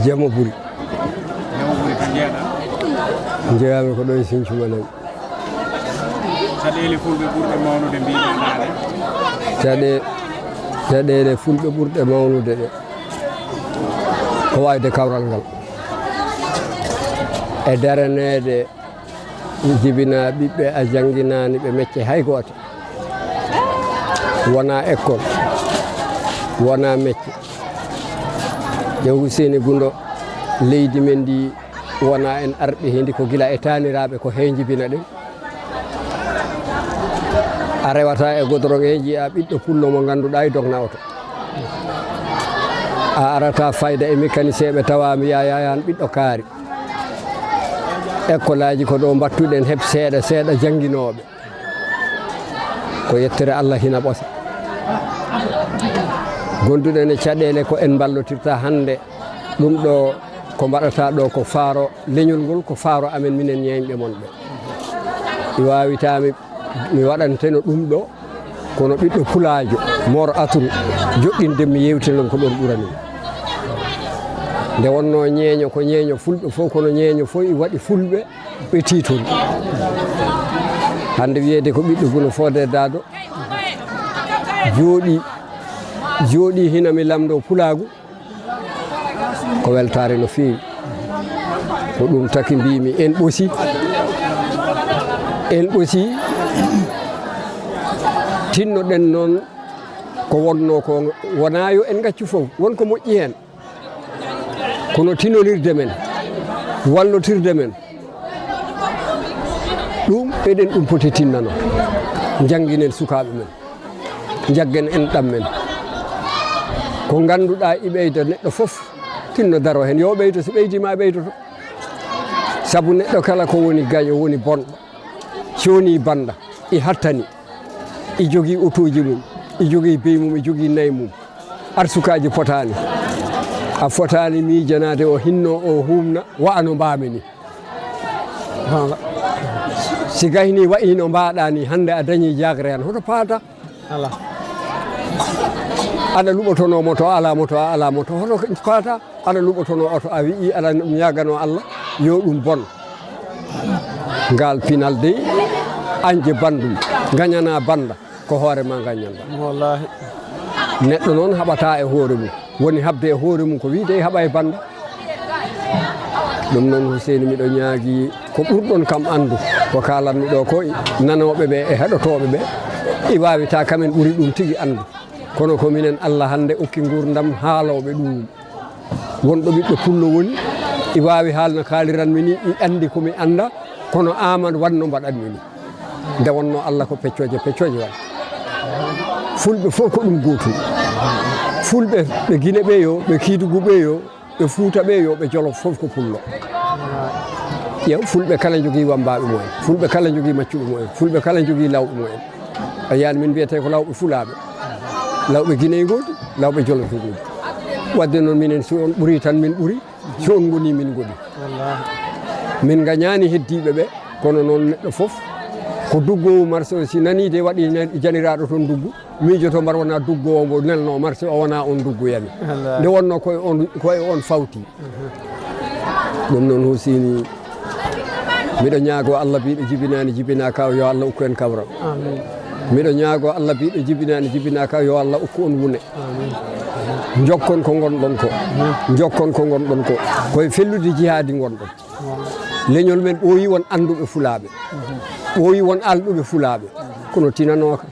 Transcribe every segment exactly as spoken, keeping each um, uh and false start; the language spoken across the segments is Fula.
Jamo ɓuri. Jamo ɓuri ko jeeɗa? Jeeyami ko ɗo e Sinthiou Malem. Caɗeele fulɓe ɓurɗe mawnude mbiɗa naane. Caɗe-, caɗeele fulɓe ɓurɗe mawnude ɗe, ko waayde kawral ngal e daraneede jibina ɓiɓɓe a jannginaani ɓe mecce hay gooto. Wonaa école, wonaa mecce. Ƴeew Huseyni Gundo, leydi men ndi wonaa en arɓe hendi ko gila e taaniraaɓe ko he njibina ɗen. A rewata e godorong he njiya ɓiɗɗo pullo mo ngannduɗaa e dogna oto. A arata fayda e mécanicien ɓe tawa mi yaya yan ɓiɗɗo kaari. Ekkolaaji ko ɗo mbattuɗen heɓ seeɗa seeɗa jannginooɓe. Ko yettere Allah hina ɓosa. Gonduɗen e caɗeele ko en mballotirta hannde ɗum ɗo ko mbaɗata ɗo ko faaro leñol ngol, ko faaro amen minen ñeeñɓe mon ɓe. Mi waawitaami mi waɗanteno ɗum ɗo, kono ɓiɗɗo pulaajo, Mor Atul, joɗɗinde mi yewtinen ko ɗon ɓurani. Nde wonno ñeeño ko ñeeño fulɓe fof, kono ñeeño fof i waɗi fulɓe ɓe tiitori. Hannde wiyeede ko ɓiɗɗo Guno Fodé Dado jooɗi, jooɗi hina mi lamndo pulaagu, ko weltaare no feewi. Ko ɗum taki mbimi en ɓosi, en ɓosi, tinnoɗen noon ko wonno ko wona yo en gaccu fof, won ko moƴƴi heen. Kono tinonirde men, wallotirde men, ɗum eɗen ɗum poti tinnano. Njannginen sukaaɓe men, njaggen enɗam men. Ko ngannduɗaa i ɓeyda neɗɗo fof, tinno daro heen. Yo ɓeydo, so ɓeydiima a ɓeydoto. Sabu neɗɗo kala ko woni gaño, woni bonɗo. Si woni bannda, i hattani, i jogii otooji mum, i jogii bey mum, i jogii nayi mum. Arsukaaji potaani. A fotaani miijanaade o hinno o huumna wa'ano mbaami ni. Si gayni wa'i no mbaaɗa ni, hannde a dañi jagre an, hoto paata? Ala. Aɗa luɓotono moto, a ala moto, a ala moto, hoto paata? Aɗa luɓotono oto, a wi'i aɗa ñaagano Allah, yo ɗum bon. Ngal pinal dey, añje banndum, ngañana bannda. Ko hoore ma ngaññanɗa. Wallahi. Neɗɗo noon haɓata e hoore mum. Woni haɓde e hoore mum ko wiide e haɓa e bannda. Ɗum noon Huseyni miɗo ñaagi ko ɓurɗon kam anndu ko kaalanmi ɗo ko nanooɓe ɓe e heɗotooɓe ɓe. I waawita kamen ɓuri ɗum tigi anndu. Kono ko minen Allah hannde okki nguurndam haalooɓe ɗum. Wonɗo ɓiɗɗo pullo woni, i waawi haal no kaaliranmi ni, i anndi ko mi annda, kono Aamadu waɗno mbaɗanmi ni. Nde wonno Allah ko peccooje peccooje waɗi. Fulɓe fof ko ɗum gootum. Fulɓe ɓe Gine ɓe yo, ɓe Kiidugu ɓe yo, ɓe Fuuta ɓe yo, ɓe Jolof fof ko pullo. Ƴeew, fulɓe kala njogii wammbaaɓe mumen, fulɓe kala njogii maccuɓe mumen, fulɓe kala njogii lawɓe mumen. A yiyani min mbiyetee ko lawɓe fulaaɓe, lawɓe Gine ngoodi, lawɓe Jolof ngoodi. Wadde noon minen so on ɓuri tan min ɓuri, so on ngoni min ngoni. Wallahi. Min ngañaani heddiiɓe ɓe, kono noon neɗɗo fof ko duggoowo marché o, si nanii de waɗi janiraaɗo toon duggu, miijoto mbar wona duggoowo mbo nelno marché o wona on dugguyami. Wallahi. Nde wonno koye on, koye on fawti. Ɗum noon Huseyni, miɗo ñaago Allah biiɗo jibinaani jibinaaka o, yo Allah ukku en kawral. Amin. Miɗo ñaago Allah biiɗo jibinaani jibinaaka o, yo Allah ukku on wune. Amin. Njokkon ko ngonɗon ko. Njokkon ko ngonɗon ko. Koye fellude jihaadi ngonɗon. Leñol men ɓooyi won annduɓe fulaaɓe. Ɓooyi won alɗuɓe fulaaɓe. Kono tinanooka.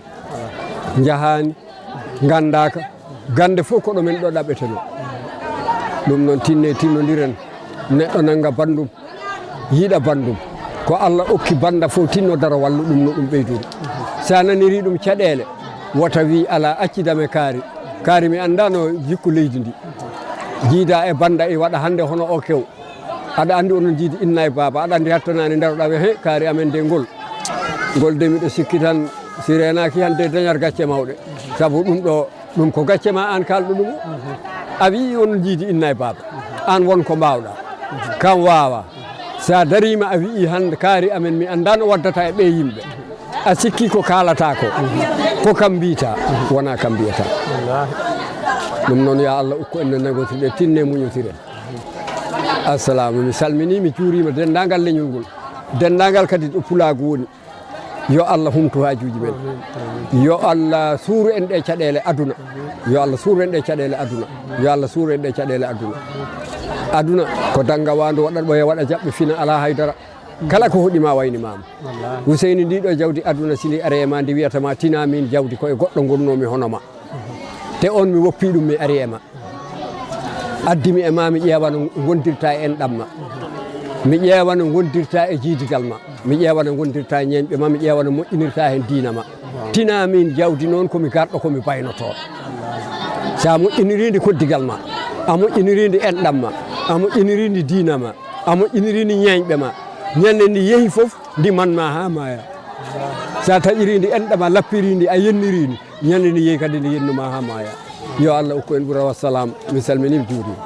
Njahaani. Nganndaaka, gannde fof ko ɗo men ɗo ɗaɓɓetenoo. Ɗum noon, tinne tinnondiren, neɗɗo nannga banndum, yiɗa banndum. Ko Allah okki bannda fof, tinno daro wallu ɗum no ɗum ɓeydude. So a nanirii ɗum caɗeele, wota wii alaa, accida me kaari. Kaari mi anndaano jikku leydi ndi. Jiida e bannda e waɗa hannde hono o kew. Aɗa anndi onon jiidi inna e baaba, aɗa anndi hattanaani ndaroɗaa ɓe, he, kaari amen de ngol. Ngol de miɗo sikki tan, si reenaaki hannde dañat gacce mawɗe. Sabu ɗum ɗo, ɗum ko gacce ma aan kaalɗo ɗum o. A wi'i onon jiidi inna e baaba. Aan won ko mbaawɗaa. Kam waawa. Sa dariima a wi'i hannde kaari amen mi anndaa no waddata e ɓee yimɓe. A sikki ko kaalataa ko. Ko kam mbiytaa, wonaa kam mbiyataa. Wallaahi. Ɗum noon, ya Allah, ukku en no negotirɗe, tinne muñotiren. Assalamu, mi salminii, mi juuriima denndaangal leñol ngol, denndaangal kadi ɗo Pulaagu woni. Yo Allah humtu haajuuji men. Yo Allah suuru en ɗe caɗeele aduna. Yo Allah suuru en ɗe caɗeele aduna. Yo Allah suuru en ɗe caɗeele aduna. Aduna ko dannga waandu, waɗa ɓoya, waɗa jaɓɓe, fina, alaa haydara. Kala ko hoɗi ma wayni maama. Huseyni, ndi ɗo jawdi aduna, si ndi ari e ma, ndi wiyata ma, tinaa miin jawdi, ko e goɗɗo ngonnoomi hono ma. Te oon mi woppii ɗum, mi ari e ma. Addi mi e ma, mi ƴeewa no ngondirta e enɗam ma. Mi ƴeewa no ngondirta e jiidigal ma. Mi ƴeewa no ngondirta e ñeeñɓe ma, mi ƴeewa no moƴƴinirta heen diina ma. Tinaa miin jawdi noon, ko mi garɗo, ko mi baynotooɗo. So a moƴƴinirii ndi koddigal ma, a moƴƴinirii ndi enɗam ma, a moƴƴinirii ndi diina ma, a moƴƴinirii ndi ñeeñɓe ma, ñande ndi yehi fof, ndi man ma haa maaya. So a taƴirii ndi enɗam, a lappirii ndi, a yennirii ndi, ñande ndi yehi kadi ndi yennu ma haa maaya. Yo Allah okku en ɓura wa salaam. Mi salminii, mi juuriima.